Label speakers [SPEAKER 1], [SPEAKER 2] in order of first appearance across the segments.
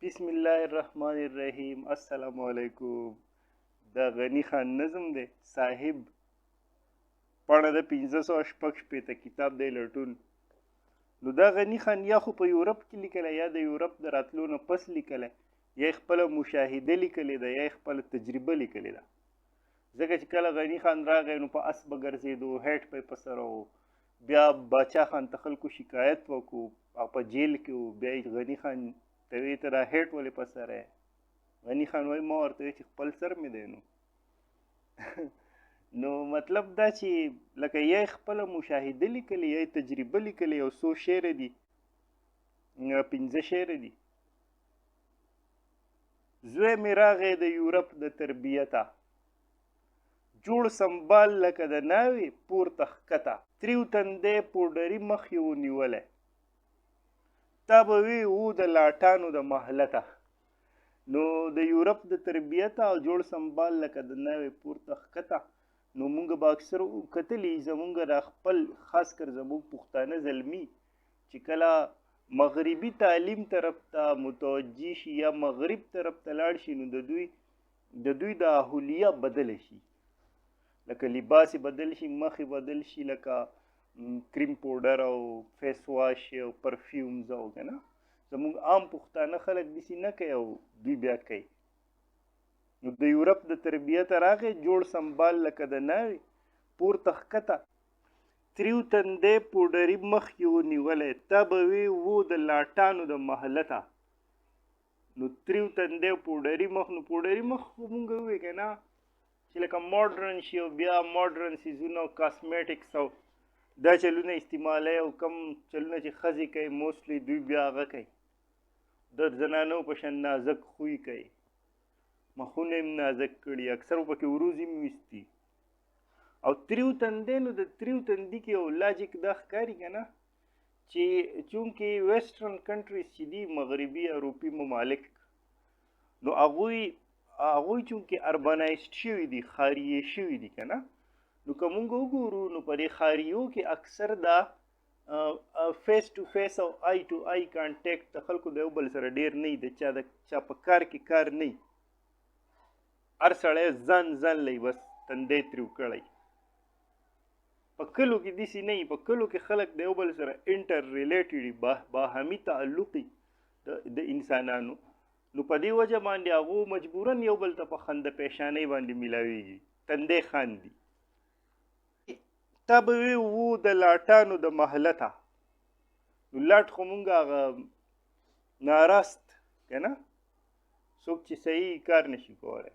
[SPEAKER 1] بسم الله الرحمن الرحیم. السلام علیکم. دا غنی خان نظم دی صاحب، پاڼه د 566، کتاب دی لټون. نو دا غنی خان یا خو په یورپ کې لیکلی، یا د یورپ د راتلو نه پس لیکلی، یا یې خپله مشاهده لیکلې ده، یا یې خپله تجربه لیکلې ده. ځکه چې کله غنی خان راغی نو په اس به ګرځېدو، هیټ به یې په سره و. بیا باچا خان ته خلکو شکایت وکړو، هغه په جیل کې و. بیا یې غنی خان ته وی ته دا هیټ ولې په سره یې؟ غنی خان وایي ما ورته وی چې خپل سر مې دی. نو نو مطلب دا چې لکه یا یې خپله مشاهده لیکلې، یا یې تجربه لیکلې. یو څو شعره دي، 5 شعره دي. زوی مې راغی د یورپ د تربیته، جوړ سنبال لکه د ناوې پورته ښکته، تریو تندی پوډري مخ یې ونیولی، تا به وی و د لاټانو د محلته. نو د یورپ د تربیته او جوړ سنبال لکه د ناوې پورته ښکته. نو مونږ به اکثر کتلي، زمونږ د خپل خاص کر زمونږ پښتانه زلمي چې کله مغربي تعلیم طرف ته متوجه شي یا مغرب طرف ته لاړ شي، نو د دوی د حلیه بدل شي، لکه لباس یې بدل شي، مخ یې بدل شي، لکه کریم پوډر او فیس واش او پرفیومز او که نه. زموږ عام پښتانه خلک داسې نه کوي او دوی بیا کوي. نو د یورپ د تربیته راغی جوړ سنبال لکه د ناوې پورته ښکته، تریو تندی پوډري مخ یې ونیولی، تا به وی وو د لاټانو د محلته. نو تریو تندی پوډري مخ، نو پوډري مخ خو مونږ ووی که نه چې لکه ماډرن شي او بیا ماډرن څیزونه او کاسمیټکس او دا چلونه استعمالوي او کم چلونه چې ښځې کوي mostly، دوی بیا هغه کوي، د زنانو په شان نازک خوی کوي، مخونه یې نازک کړي، اکثر پکې وروځې هم ویستي او تریو تندی. نو د تریو تندي کې یو logic دا ښکاري که نه چې چونکې western countries چې دي، مغربي اروپي ممالک، نو هغوی چونکې urbanized شوي دي، ښاریې شوي دي که نه، نو که مونږ وګورو نو په دې ښاریو کې اکثر دا face to face او eye to eye contact د خلکو د یو بل سره ډیر نه، د چا د چا په کار کې کار نه، هر سړی ځان ځان لوي، بس تندی تریو کړی. په کلو کې داسې نه، په کلو کې خلک د یو بل سره inter related، باهمي تعلقي د انسانانو. نو په دې وجه باندې هغو مجبورا یو بل ته په خنده پیشانۍ باندې میلاویږي، تندی خاندي. تا به وی وو د لاټانو د محلته. نو لاټ خو مونږ هغه ناراست که نه، څوک چې صحیح کار نشي کولی،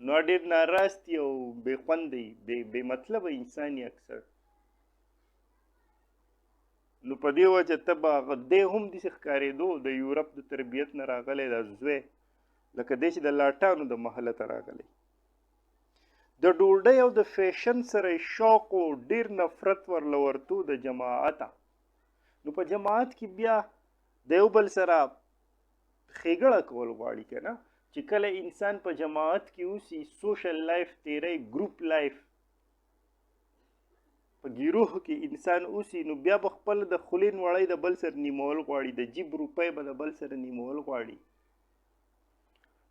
[SPEAKER 1] نو ډېر ناراست او بې خونده، بې مطلبه انسان یې اکثر. نو په دې وجه ته به هغه دی هم داسې ښکارېدو، د یورپ د تربیت نه راغلی دا زوی، لکه دی چې د لاټانو د محلته راغلی. د ډوډۍ او د فیشن سره شوق او ډیر نفرت ورله ورتو د جماعته. نو په جماعت کې بیا د یو بل سره ښېګړه کول غواړي که نه، چې کله انسان په جماعت کې اوسي، social life تیری، group life، په ګیروه کې انسان اوسي، نو بیا به خپل د خولې نوړی د بل سره نیمول غواړي، د جیب روپۍ به د بل سره نیمول غواړي.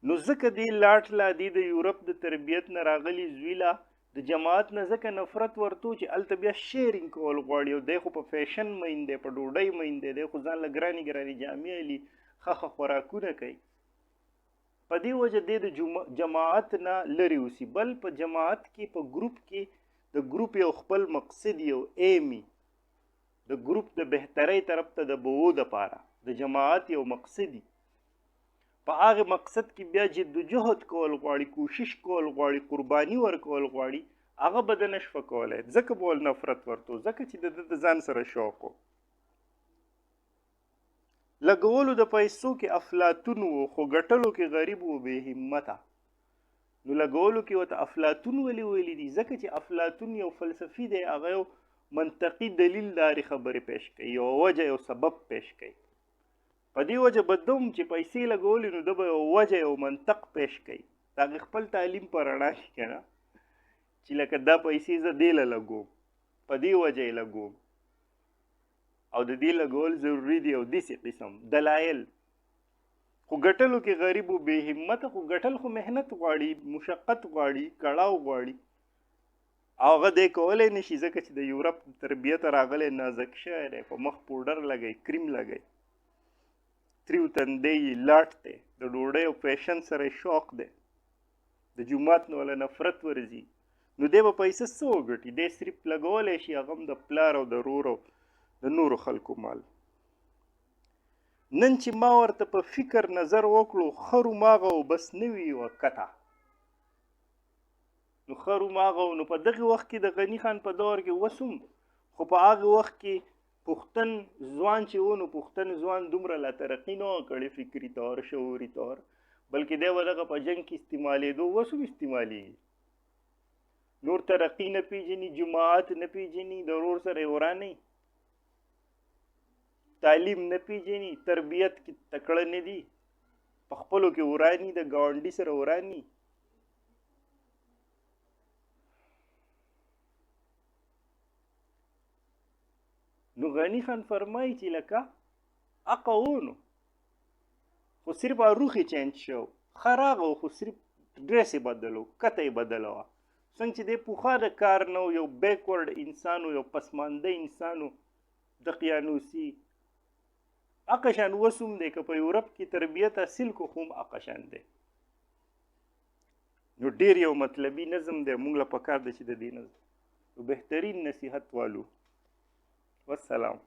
[SPEAKER 1] نو ځکه دی لاټ لا دی د یورپ د تربیت نه راغلی زوی لا د جماعت نه ځکه نفرت ورتو چې هلته بیا sharing کول غواړي او دی خو په فیشن مین دی، په ډوډۍ مین دی، دی خو ځان له ګرانې ګرانې جامې اخلي، ښه ښه خوراکونه کوي. په دې وجه دی د جماعت نه لرې اوسي. بل په جماعت کې، په ګروپ کې د ګروپ یو خپل مقصد، یو aim، د ګروپ د بهترۍ طرف ته د بوو دپاره د جماعت یو مقصدي، په هغه مقصد کې بیا جدوجهد کول غواړي، کوشش کول غواړي، قرباني ورکول غواړي. هغه به د نشوه کولی، ځکه به ول نفرت ورتو، ځکه چې د ده د ځان سره شوق و. لګولو د پیسو کې افلاطون و، خو ګټلو کې غریب و بې همته. نو لګولو کې ورته افلاطون ولې ویلي دي؟ ځکه چې افلاطون یو فلسفي دی، هغه یو منطقي دلیل دارې خبرې پیش کوي، یو وجه یو سبب پیش کوي. په دې وجه به دوم چې پیسې لګولې نو ده به یو وجه یو منطق پیش کوي، د هغې خپل تعلیم په رڼا کې که نه، چې لکه دا پیسې زه دې له لګوم، په دې وجه یې لګوم او د دې لګول ضروري دي او داسې قسم دلایل. خو ګټلو کې غریب و بې همته، خو ګټل خو محنت غواړي، مشقت غواړي، کړاو غواړي، او هغه دی کولی نه شي، ځکه چې د یورپ تربیته راغلی، نازک شوی دی، په مخ پوډر لګوي، کریم لګوي، تریو تندی یې لاټ دی، د ډوډۍ او فیشن سره یې شوق دی، د جومات نه وله نفرت ورځي، نو دی به پیسه څه وګټي؟ دی صرف لګولی شي، هغه هم د پلار او د ورور او د نورو خلکو مال. نن چې ما ورته په فکر نظر وکړو، خرو ماغه او بس نه وي یوه کته. نو خرو ماغه. نو په دغه وخت کې د غني خان په دور کې وسوم، خو په هغه وخت کې پښتن ځوان چې و، نو پښتن ځوان دومره لا ترقي نه وه کړې فکري طور، شعوري طور، بلکې دی به دغه په جنګ کې استعمالېدو، اوس هم استعمالېږي. نور ترقي نه پیژني، جماعت نه پیژني، د ورور سره یې ورانوي، تعلیم نه پیژني، تربیت کې تکړه نه دي، په خپلو کې وراني، د ګاونډي سره وراني. نو غني خان فرمایي چې لکه اقا ونو، خو صرف روح یې چینج شو، ښه راغی، خو صرف ډریس یې بدلو، کته یې بدله وه. څنګه چې دی پخوا د کار نه و، یو بیکورډ انسان و، یو پسمانده انسان و، دقیانوسي اقا شان اوس هم دی، که په یورپ کې تربیت حاصل کو، خو هم اقا شان دی. نو ډیر یو مطلبي نظم دی، موږ له پکار دی چې د دې نظم بهترین نصیحت والو. والسلام.